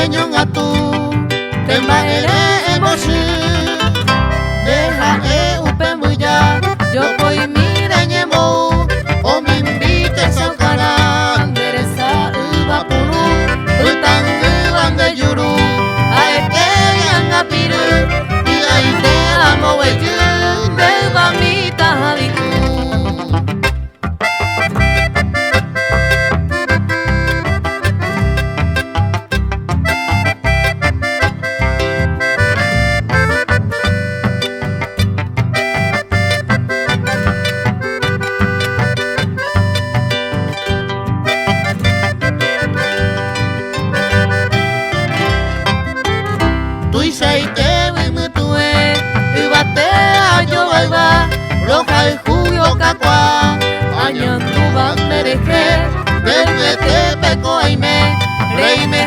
Eñongatu nde mba'ere embochy, nde ha'e upe mbyja jopoimi reñembou, omimbi techaukarã nde resa yva puru, pytãngýva nde juru, ha'ete ñangapiry, hi'aitéva mboguejy nde yvami tahaviku. Tuichaitégui mytuẽ yvate ajovayva rohayhúgui okakuaa añandúva nderehe nde ryetépe ko aime reime.